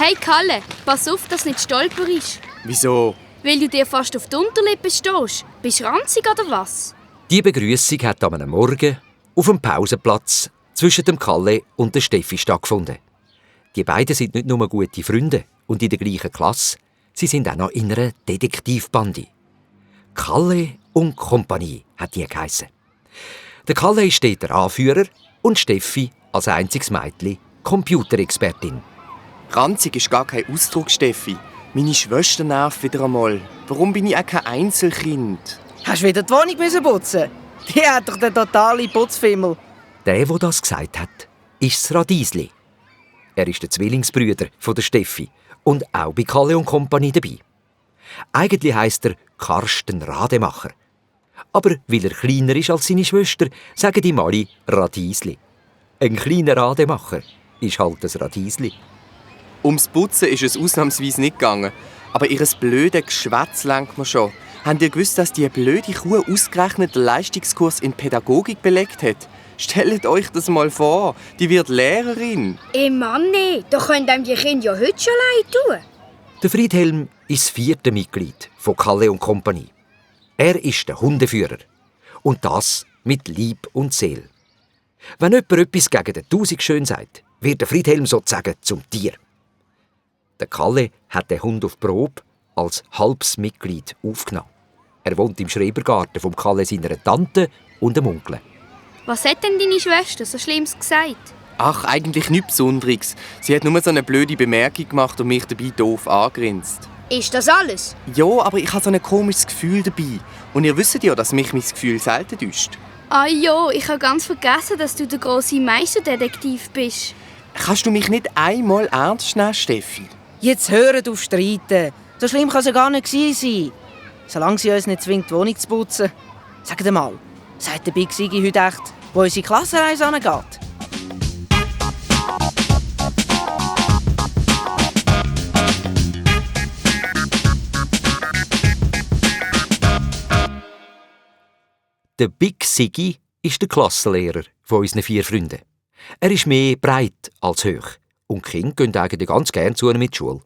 Hey Kalle, pass auf, dass du nicht stolperst. Wieso? Weil du dir fast auf die Unterlippe stehst. Bist du ranzig oder was? Die Begrüßung hat am Morgen auf dem Pausenplatz zwischen dem Kalle und der Steffi stattgefunden. Die beiden sind nicht nur gute Freunde und in der gleichen Klasse, sie sind auch noch in einer Detektivbande. Kalle und Kompanie hat die geheissen. Der Kalle ist dort der Anführer und Steffi als einziges Mädchen Computerexpertin. Ranzig ist gar kein Ausdruck, Steffi. Meine Schwester nervt wieder einmal. Warum bin ich auch kein Einzelkind? Hast du wieder die Wohnung putzen? Die hat doch den totalen Putzfimmel. Der das gesagt hat, ist das Radiesli. Er ist der Zwillingsbrüder von der Steffi und auch bei Kalle und Kompanie dabei. Eigentlich heisst er Karsten Rademacher. Aber weil er kleiner ist als seine Schwester, sagen ihm alle Radiesli. Ein kleiner Rademacher ist halt ein Radiesli. Ums Putzen ist es ausnahmsweise nicht gegangen. Aber ihr blödes Geschwätz lenkt mir schon. Habt ihr gewusst, dass die blöde Kuh ausgerechnet den Leistungskurs in Pädagogik belegt hat? Stellt euch das mal vor, die wird Lehrerin. Mann, nee, da können einem die Kinder ja heute schon leid tun. Der Friedhelm ist das 4. Mitglied von Kalle und Kompanie. Er ist der Hundeführer. Und das mit Lieb und Seele. Wenn jemand etwas gegen den Tausendschön sagt, wird der Friedhelm sozusagen zum Tier. Der Kalle hat den Hund auf Probe als halbes Mitglied aufgenommen. Er wohnt im Schrebergarten vom Kalle seiner Tante und dem Onkel. Was hat denn deine Schwester so Schlimmes gesagt? Ach, eigentlich nichts Besonderes. Sie hat nur so eine blöde Bemerkung gemacht und mich dabei doof angrinst. Ist das alles? Ja, aber ich habe so ein komisches Gefühl dabei. Und ihr wisst ja, dass mich mein Gefühl selten täuscht. Ah ja, ich habe ganz vergessen, dass du der grosse Meisterdetektiv bist. Kannst du mich nicht einmal ernst nehmen, Steffi? Jetzt hört auf streiten. So schlimm kann es ja gar nicht sein. Solange sie uns nicht zwingt, die Wohnung zu putzen. Sagt mal, sagt der Big Sigi heute echt, wo unsere Klassenreise angeht? Der Big Sigi ist der Klassenlehrer von unseren 4 Freunden. Er ist mehr breit als hoch und die Kinder gehen eigentlich ganz gerne zu ihm in die Schule.